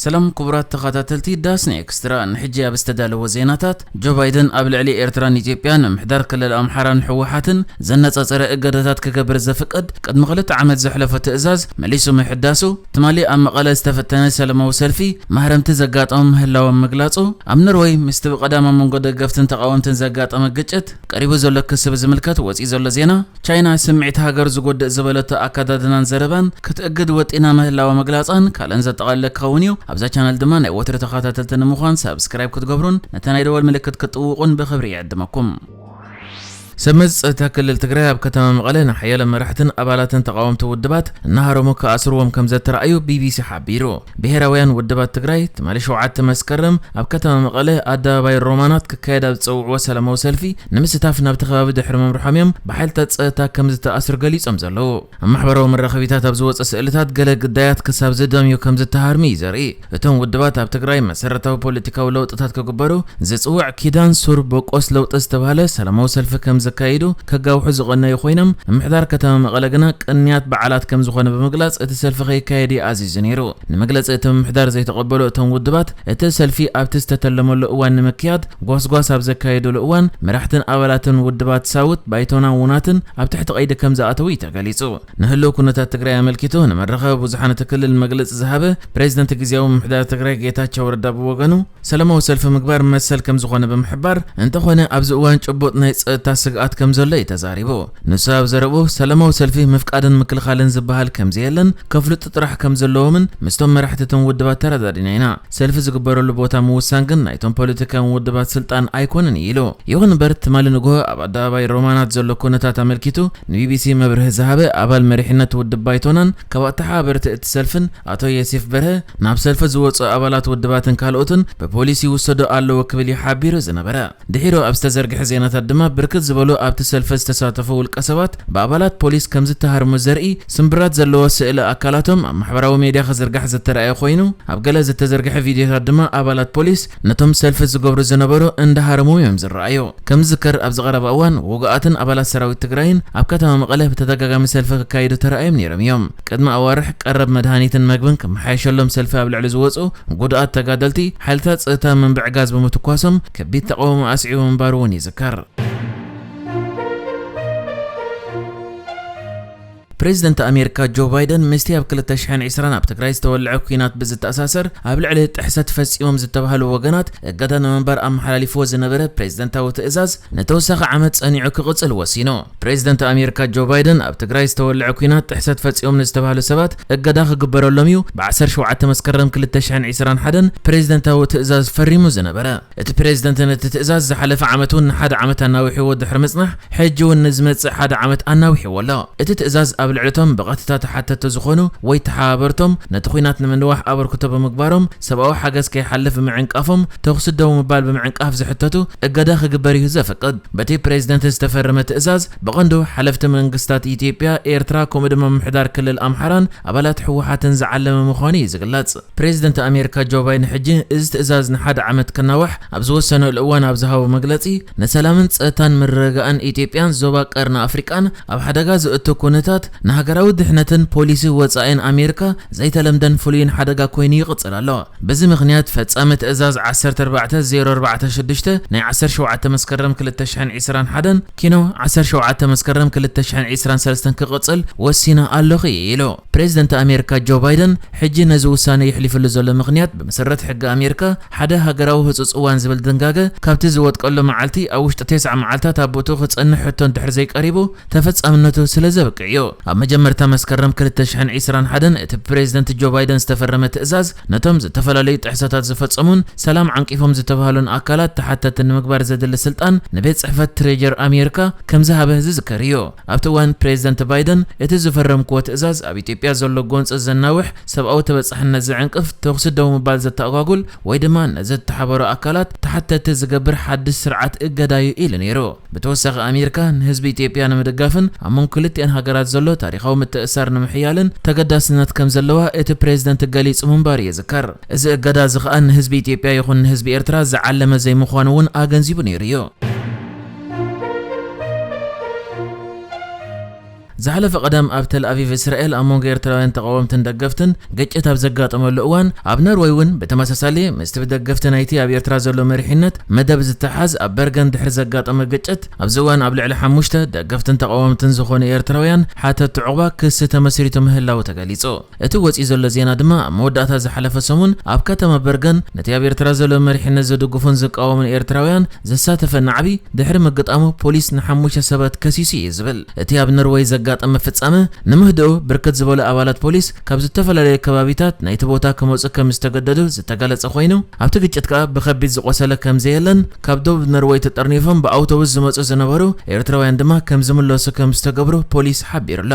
ሰላም ክቡራት ተኸታተልቲ ዳስኒ ኤክስትራ፣ ንሕጂ ኣብ ዝተዳለወ ዜናታት፣ ጆ ባይደን ኣብ ልዕሊ ኤርትራን ኢትዮጵያን፣ ምምሕዳር ክልል ኣምሓራን ህወሓትን ዘነጻጸረ እገዳታት ክገብር ዘፍቅድ ቅድሚ ክልተ ዓመት ዘሕለፎ ትእዛዝ መሊሱ ምሕዳሱ፣ ትማሊ ኣብ መቐለ ዝተፈተነ ሰላማዊ ሰልፊ ማህረምቲ ዘጋጠሞ ምህላዎም ምግላጹ፣ ኣብ ኖርወይ ምስቲ ብቐዳም ኣብ መንጎ ደገፍትን ተቓወምትን ዘጋጠመ ግጭት ቀሪቡ ዘሎ ክሲ ብዝምልከት ወጺኡ ዘሎ ዜና፣ ቻይና ስምዒት ሃገር ዝጎድእ ዝበለቶ ኣከዳድናን ዘረባን ክትእግድ ወጢና ምህላዋ ምግላጻን ካልእን ዘጠቓለለ ክኸውን እዩ። ኣብዛ ቻነል ድማ ናይ ወትሩ ተኸታተልቲ ንምዃን ሳብስክራይብ ክትገብሩን ነታ ናይ ደወል ምልክት ክትጥውቑን ብኽብሪ ይዕድመኩም። ሰብ መዚ ጸጥታ ክልል ትግራይ ኣብ ከተማ መቐለ ንሓያሎ መራሕትን ኣባላትን ተቓወምቲ ውድባት እናሃረሙ ክኣስርዎም ከም ዘተረኣዩ ቢቢሲ ሓቢሩ። ብሄራውያን ውድባት ትግራይ ትማሊ ሸውዓተ መስከረም ኣብ ከተማ መቐለ ኣደባባይ ሮማናት ክካየድ ኣብ ዝጸውዕዎ ሰላማዊ ሰልፊ ንምስታፍ ናብቲ ከባቢ ድሕሪ ምምርሖም እዮም ብሓይልታት ጸጥታ ከም ዝተኣስሩ ገሊጾም ዘለዉ። ኣብ ማሕበራዊ መራኸቢታት ኣብ ዝወጸ ስእልታት ገለ ግዳያት ክሳብ ዝደምዩ ከም ዝተሃርሙ እዩ ዘርኢ። እቶም ውድባት ኣብ ትግራይ መሰረታዊ ፖለቲካዊ ለውጥታት ክግበሩ ዝጽውዕ ኪዳን ሱር በቆስ ለውጢ ዝተባህለ ሰላማዊ ሰልፊ ከም ዘካይዱ ከጋውሑ ዝቐነዩ ኮይኖም፣ ምምሕዳር ከተማ መቐለ ግና ቅንያት በዓላት ከም ዝኾነ ብምግላጽ እቲ ሰልፊ ከይካየድ እዩ ኣዚዙ ነይሩ። ንመግለጺ እቲ ምምሕዳር ዘይተቐበሉ እቶም ውድባት፣ እቲ ሰልፊ ኣብቲ ዝተተለመሉ እዋን ንምክያድ ጓስጓስ ኣብ ዘካየዱሉ እዋን መራሕትን ኣባላትን ውድባት ሳውት ባይቶናን ውናትን ኣብ ትሕቲ ቀይዲ ከም ዝኣተዉ እዩ ተገሊጹ። ንህልው ኩነታት ትግራይ ኣመልኪቱ ንመራኸቢ ብዙሓን እቲ ክልል መግለጺ ዝሃበ ፕሬዚደንት ግዝያዊ ምምሕዳር ትግራይ ጌታቸው ረዳ ብወገኑ፣ ሰላማዊ ሰልፊ ምግባር መሰል ከም ዝኾነ ብምሕባር፣ እንተኾነ ኣብዚ እዋን ጭቡጥ ናይ ጸጥታ ስግኣት ከም ዘሎ እዩ ተዛሪቡ። ንሱ ኣብ ዘረብኡ፣ ሰላማዊ ሰልፊ ምፍቃድን ምክልኻልን ዝበሃል ከም ዘየለን ከፍልጡ ጥራሕ ከም ዘለዎምን ምስቶም መራሕቲ እቶም ውድባት ተረዳዲና ኢና። ሰልፊ ዝግበረሉ ቦታ ምውሳን ግን ናይቶም ፖለቲካውያን ውድባት ስልጣን ኣይኮነን እዩ ኢሉ። ይኹን እምበር፣ ትማሊ ንግሆ ኣብ ኣደባባይ ሮማናት ዘሎ ኩነታት ኣመልኪቱ ንቢቢሲ መብርሂ ዝሃበ ኣባል መሪሕነት ውድብ ባይቶናን ካብ ኣተሓባበርቲ እቲ ሰልፍን ኣቶ ዮሴፍ በርሀ፣ ናብ ሰልፊ ዝወጹ ኣባላት ውድባትን ካልኦትን ብፖሊስ ይውሰዱ ኣለዉ ክብል እዩ ሓቢሩ ዝነበረ። ድሒሩ ኣብ ዝተዘርግሐ ዜናታት ድማ፣ ብርክት ዝበሉ ኣብቲ ሰልፊ ዝተሳተፉ ውልቀ ሰባት ብኣባላት ፖሊስ ከም ዝተሃርሙ ዘርኢ ስምብራት ዘለዎ ስእሊ ኣካላቶም ኣብ ማሕበራዊ ሜድያ ክዝርጋሕ ዝተረኣየ ኮይኑ፣ ኣብ ገለ ዝተዘርግሐ ቪድዮታት ድማ ኣባላት ፖሊስ ነቶም ሰልፊ ዝገብሩ ዝነበሩ እንዳሃረሙ እዮም ዝረኣዩ። ከም ዝዝከር፣ ኣብዚ ቀረባ እዋን ውጉኣትን ኣባላት ሰራዊት ትግራይን ኣብ ከተማ መቐለ ብተደጋጋሚ ሰልፊ ክካየዱ ተራእዮም ነይሮም እዮም። ቅድሚ ኣዋርሕ ቀረብ መድሃኒትን መግብን ክመሓየሸሎም ሰልፊ ኣብ ልዕሊ ዝወፁ ጉዱኣት ተጋደልቲ ሓይልታት ፀጥታ ምንብዕጋዝ ብምትኳሶም ከቢድ ተቃውሞ ኣስዒቡ ምንባሩ እውን ይዝከር። ፕሬዚደንት ኣሜሪካ ጆ ባይደን ምስቲ ኣብ ክልተ ሽሕን ዕስራን ኣብ ትግራይ ዝተወልዐ ኲናት ብዝተኣሳሰር ኣብ ልዕሊ ጥሕሰት ፈጺሞም ዝተባህሉ ወገናት እገዳ ንምንባር ኣመሓላሊፍዎ ዝነበረ ፕሬዚደንታዊ ትእዛዝ ንተወሳኺ ዓመት ጸኒዑ ክቕጽል ወሲኑ። ፕሬዚደንት ኣሜሪካ ጆ ባይደን ኣብ ትግራይ ዝተወልዐ ኲናት ጥሕሰት ፈጺሞም ንዝተባህሉ ሰባት እገዳ ክግበረሎም እዩ ብ ዓሰርተ ሸውዓተ መስከረም ክልተ ሽሕን ዕስራን ሓደን ፕሬዚደንታዊ ትእዛዝ ፈሪሙ ዝነበረ። እቲ ፕሬዚደንት ነቲ ትእዛዝ ዝሓለፈ ዓመት እውን ንሓደ ዓመት ኣናዊሕዎ ድሕሪ ምጽናሕ፣ ሕጂ እውን ንዝመጽእ ሓደ ዓመት ኣናዊሕዎ ኣሎ። እቲ ትእዛዝ ኣብ ልዕሊ እቶም ብቐጥታ ተሓተትቲ ዝኾኑ ወይ ተሓባበርቶም ነቲ ኲናት ንምንዋሕ ኣበርክቶ ብምግባሮም፣ ሰብኣዊ ሓገዝ ከይሓልፍ ብምዕንቃፎም፣ ተኹሲ ደው ምባል ብምዕንቃፍ ዝሕተቱ እገዳ ክግበር እዩ ዘፍቅድ። በቲ ፕሬዚደንት ዝተፈረመ ትእዛዝ ብቐንዱ ሓለፍቲ መንግስታት ኢትዮጵያ፣ ኤርትራ፣ ከምኡ ድማ ምምሕዳር ክልል ኣምሓራን ኣባላት ህወሓትን ዝዓለመ ምዃኑ እዩ ዝግለጽ። ፕሬዚደንት ኣሜሪካ ጆ ባይደን ሕጂ እዚ ትእዛዝ ንሓደ ዓመት ክናዋሕ ኣብ ዝወሰነሉ እዋን ኣብ ዝሃቦ መግለጺ፣ ንሰላምን ጸጥታን ምርግጋእን ኢትዮጵያን ዞባ ቀርኒ ኣፍሪቃን ኣብ ሓደጋ ዘእቱ ኩነታት፣ ንሃገራዊ ድሕነትን ፖሊሲ ወጻኢን ኣሜሪካ ዘይተለምደን ፍሉይን ሓደጋ ኮይኑ ይቕጽል ኣሎ። በዚ ምኽንያት፣ ፈጻሚ ትእዛዝ ዓሰርተ ኣርባዕተ ዜሮ ኣርባዕተ ሽዱሽተ ናይ ዓሰርተ ሸውዓተ መስከረም ክልተ ሽሕን ዕስራን ሓደን፣ ኪኖ ዓሰርተ ሸውዓተ መስከረም ክልተ ሽሕን ዕስራን ሰለስተን ክቕጽል ወሲነ ኣለኹ ኢሉ። ፕሬዚደንት ኣሜሪካ ጆ ባይደን ሕጂ ነዚ ውሳነ የሕሊፍሉ ዘሎ ምኽንያት፣ ብመሰረት ሕጊ ኣሜሪካ፣ ሓደ ሃገራዊ ህጹጽ እዋን ዝብል ድንጋገ ካብቲ ዝወድቀሉ መዓልቲ ኣብ ውሽጢ ተስዓ መዓልታት ኣብ ቦትኡ ክጸንሕ ሕቶ እንድሕር ዘይቀሪቡ፣ ተፈጻምነቱ ስለ ዘብቅዕ እዩ። ኣብ መጀመርታ መስከረም ክልተ ሽሕን ዕስራን ሓደን እቲ ብፕሬዚደንት ጆ ባይደን ዝተፈረመ ትእዛዝ፣ ነቶም ዝተፈላለዩ ጥሕሰታት ዝፈጸሙን ሰላም ዓንቂፎም ዝተባህሉን ኣካላት ተሓተቲ ንምግባር ዘድሊ ስልጣን ንቤት ጽሕፈት ትሬጀር ኣሜሪካ ከም ዝሃበ ዝዝከር እዩ። ኣብቲ እዋን ፕሬዚደንት ባይደን፣ እቲ ዝፈረምክዎ ትእዛዝ ኣብ ኢትዮጵያ ዘሎ ጎንጺ ዘናውሕ፣ ሰብኣዊ ተበጻሕነት ዘዕንቅፍ፣ ተኹሲ ደው ምባል ዘተኣጓጉል ወይ ድማ ነዘተሓበሩ ኣካላት ተሓተቲ ዝገብር ሓድሽ ስርዓት እገዳ እዩ ኢሉ ነይሩ። ብተወሳኺ ኣሜሪካ ንህዝቢ ኢትዮጵያ ንምድጋፍን ኣብ መንጎ ክልቲኣን ሃገራት ዘሎ ታሪኻዊ ምትእስሳር ንምሕያልን ተገዳስነት ከም ዘለዋ እቲ ፕሬዚደንት ገሊጹ ምንባሩ ይዝከር። እዚ እገዳ እዚ ከኣ ንህዝቢ ኢትዮጵያ ይኹን ንህዝቢ ኤርትራ ዝዓለመ ዘይምዃኑ እውን ኣገንዚቡ ነይሩ እዩ። ዝሓለፈ ቀዳም ኣብ ተል ኣቪቭ እስራኤል ኣብ መንጎ ኤርትራውያን ተቓወምትን ደገፍትን ግጭት ኣብ ዘጋጠመሉ እዋን፣ ኣብ ኖርወይ እውን ብተመሳሳሊ ምስቲ ብደገፍቲ ናይቲ ኣብ ኤርትራ ዘሎ መሪሕነት መደብ ዝተሓዝ ኣብ በርገን ድሕሪ ዘጋጠመ ግጭት፣ ኣብዚ እዋን ኣብ ልዕሊ ሓሙሽተ ደገፍትን ተቓወምትን ዝኾኑ ኤርትራውያን ሓተትቲ ዕቑባ ክሲ ተመስሪቱ ምህላዉ ተገሊጹ። እቲ ወጺኡ ዘሎ ዜና ድማ ኣብ መወዳእታ ዝሓለፈ ሰሙን ኣብ ከተማ በርገን ነቲ ኣብ ኤርትራ ዘሎ መሪሕነት ዝድግፉን ዝቃወሙን ኤርትራውያን ዘሳተፈ ናዕቢ ድሕሪ ምግጣሙ ፖሊስ ንሓሙሽተ ሰባት ከሲሱ እዩ ዝብል። እቲ ኣብ ኖርወይ ዘጋጠመ ፍጻመ ንምህድኡ ብርክት ዝበሉ ኣባላት ፖሊስ ካብ ዝተፈላለዩ ከባቢታት ናይቲ ቦታ ክመጹ ከም ዝተገደዱ ዝተገለጸ ኮይኑ፣ ኣብቲ ግጭት ከኣ ብኸቢድ ዝቖሰለ ከም ዘየለን ካብ ደቡብ ኖርወይ ተጠርኒፎም ብኣውቶቡስ ዝመጹ ዝነበሩ ኤርትራውያን ድማ ከም ዝምለሱ ከም ዝተገብሩ ፖሊስ ሓቢሩ ኣሎ።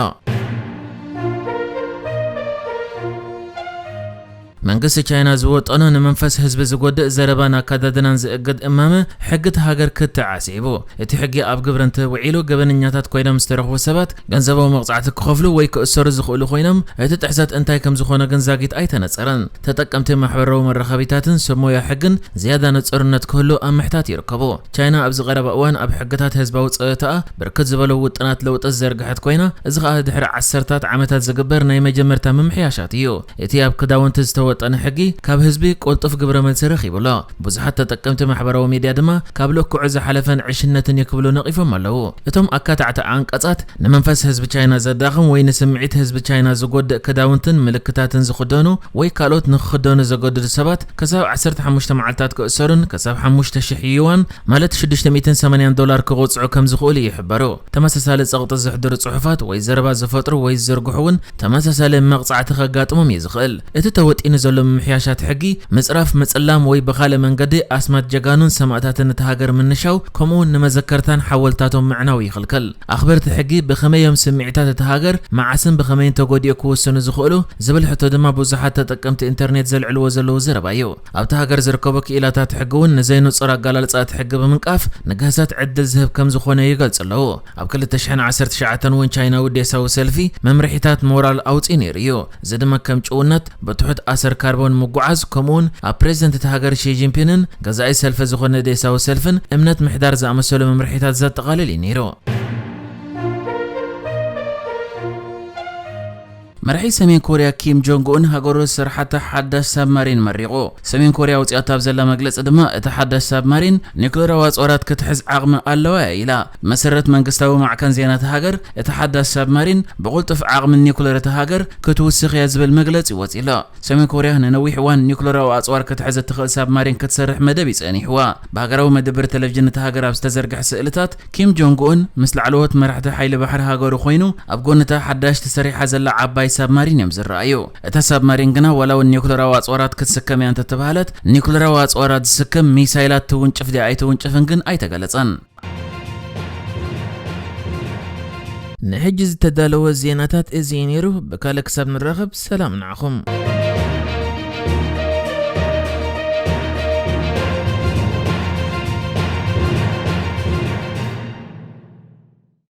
መንግስቲ ቻይና ዝወጠኖ ንመንፈስ ህዝቢ ዝጎድእ ዘረባን ኣከዳድናን ዝእግድ እማመ ሕጊ እቲ ሃገር ክትዕ ኣስዒቡ። እቲ ሕጊ ኣብ ግብሪ እንተውዒሉ፣ ገበነኛታት ኮይኖም ዝተረኽቡ ሰባት ገንዘባዊ መቕጻዕቲ ክኸፍሉ ወይ ክእሰሩ ዝኽእሉ ኮይኖም፣ እቲ ጥሕሰት እንታይ ከም ዝኾነ ግን ዛጊት ኣይተነጸረን። ተጠቀምቲ ማሕበራዊ መራኸቢታትን ሰብ ሞያ ሕግን ዝያዳ ንጹርነት ክህሉ ኣብ ምሕታት ይርከቡ። ቻይና ኣብዚ ቀረባ እዋን ኣብ ሕግታት ህዝባዊ ጸጥታኣ ብርክት ዝበሉ ውጥናት ለውጢ ዝዘርግሐት ኮይና፣ እዚ ኸኣ ድሕሪ ዓሰርታት ዓመታት ዝግበር ናይ መጀመርታ ምምሕያሻት እዩ። እቲ ኣብ ክዳውንቲ ዝተወጠነ ሕጊ ካብ ህዝቢ ቅልጡፍ ግብረ መልሲ ረኺቡ ኣሎ። ብዙሓት ተጠቀምቲ ማሕበራዊ ሚድያ ድማ ካብ ልክዑ ዝሓለፈን ዕሽነትን እዩ ክብሉ ነቒፎም ኣለዉ። እቶም ኣካታዕቲ ዓንቀጻት ንመንፈስ ህዝቢ ቻይና ዘዳኽም ወይ ንስምዒት ህዝቢ ቻይና ዝጎድእ ክዳውንትን ምልክታትን ዝኽደኑ ወይ ካልኦት ንክኽደኑ ዘገድዱ ሰባት ክሳብ ዓሰርተ ሓሙሽተ መዓልታት ክእሰሩን ክሳብ ሓሙሽተ ሽሕ ዩዋን ማለት ሽዱሽተ ሚእትን ሰማንያን ዶላር ክቕጽዑ ከም ዝኽእሉ ይሕበሩ። ተመሳሳሊ ጸቕጢ ዘሕድሩ ጽሑፋት ወይ ዘረባ ዝፈጥሩ ወይ ዝዝርግሑ እውን ተመሳሳሊ መቕጻዕቲ ከጋጥሞም እዩ ዝኽእል። እቲ ተወጢኑ ዘሎ ምምሕያሻት ሕጊ ምጽራፍ፣ ምጽላም ወይ ብኻልእ መንገዲ ኣስማት ጀጋኑን ሰማእታትን እቲ ሃገር ምንሻው፣ ከምኡውን ንመዘከርታን ሓወልታቶም ምዕናው ይኽልክል። ኣኽበርቲ ሕጊ ብኸመይ እዮም ስምዒታት እቲ ሃገር መዓስን ብኸመይን ተጎዲኡ ክውስኑ ዝኽእሉ ዝብል ሕቶ ድማ ብዙሓት ተጠቀምቲ ኢንተርኔት ዘልዕልዎ ዘለዉ ዘረባ እዩ። ኣብቲ ሃገር ዝርከቡ ክኢላታት ሕጊ እውን ንዘይንጹር ኣገላልጻ እቲ ሕጊ ብምንቃፍ ንግህሰት ዕድል ዝህብ ከም ዝኾነ ይገልጹ ኣለዉ። ኣብ ክልተ ሽሕን ዓሰርተ ትሽዓተን እውን ቻይናዊ ዴሳዊ ሰልፊ መምርሒታት ሞራል ኣውጺኡ ነይሩ እዩ። እዚ ድማ ከም ጭውነት፣ ብትሑት ኣሰር ካርቦን ምጉዓዝ፣ ከምኡውን ኣብ ፕሬዝደንት እቲ ሃገር ሺ ጂንፒንን ገዛኢ ሰልፊ ዝኾነ ዴሳዊ ሰልፍን እምነት ምሕዳር ዝኣመሰሉ መምርሒታት ዘጠቓልል እዩ ነይሩ። መራሒ ሰሜን ኮርያ ኪም ጆንግ ኡን ሃገሩ ዝሰርሓታ ሓዳሽ ሳብማሪን መሪቑ። ሰሜን ኮርያ ኣውፂኣቶ ኣብ ዘላ መግለፂ ድማ፣ እቲ ሓዳሽ ሳብማሪን ኒኩለራዊ ኣፅዋራት ክትሕዝ ዓቕሚ ኣለዋ እያ ኢላ። ብመሰረት መንግስታዊ ማዕከን ዜና እታ ሃገር፣ እቲ ሓዳሽ ሳብማሪን ብቕልጡፍ ዓቕሚ ኒኩለር እታ ሃገር ክትውስኽ እያ ዝብል መግለፂ ወፂ ኣሎ። ሰሜን ኮርያ ንነዊሕ እዋን ኒኩለራዊ ኣፅዋር ክትሕዝ እትኽእል ሳብማሪን ክትሰርሕ መደብ እዩ ፀኒሕዋ። ብሃገራዊ መደብር ቴሌቪዥን እታ ሃገር ኣብ ዝተዘርግሐ ስእልታት፣ ኪም ጆንግ ኡን ምስ ላዕለዎት መራሕቲ ሓይሊ ባሕሪ ሃገሩ ኮይኑ፣ ኣብ ጎኒ እታ ሓዳሽ ተሰሪሓ ዘላ ዓባይ ሳብማሪን እዮም ዝረኣዩ። እታ ሳብማሪን ግና ዋላ እውን ኒኩለራዊ ኣፅዋራት ክትስከም እያ እንተተባህለት፣ ኒኩለራዊ ኣፅዋራት ዝስከም ሚሳይላት ትውንጭፍ ድያ ኣይትውንጭፍን ግን ኣይተገለፀን። ንሕጂ ዝተዳለወ ዜናታት እዚ እዩ ነይሩ። ብካልእ ክሳብ ንራኸብ ሰላም ንዓኹም።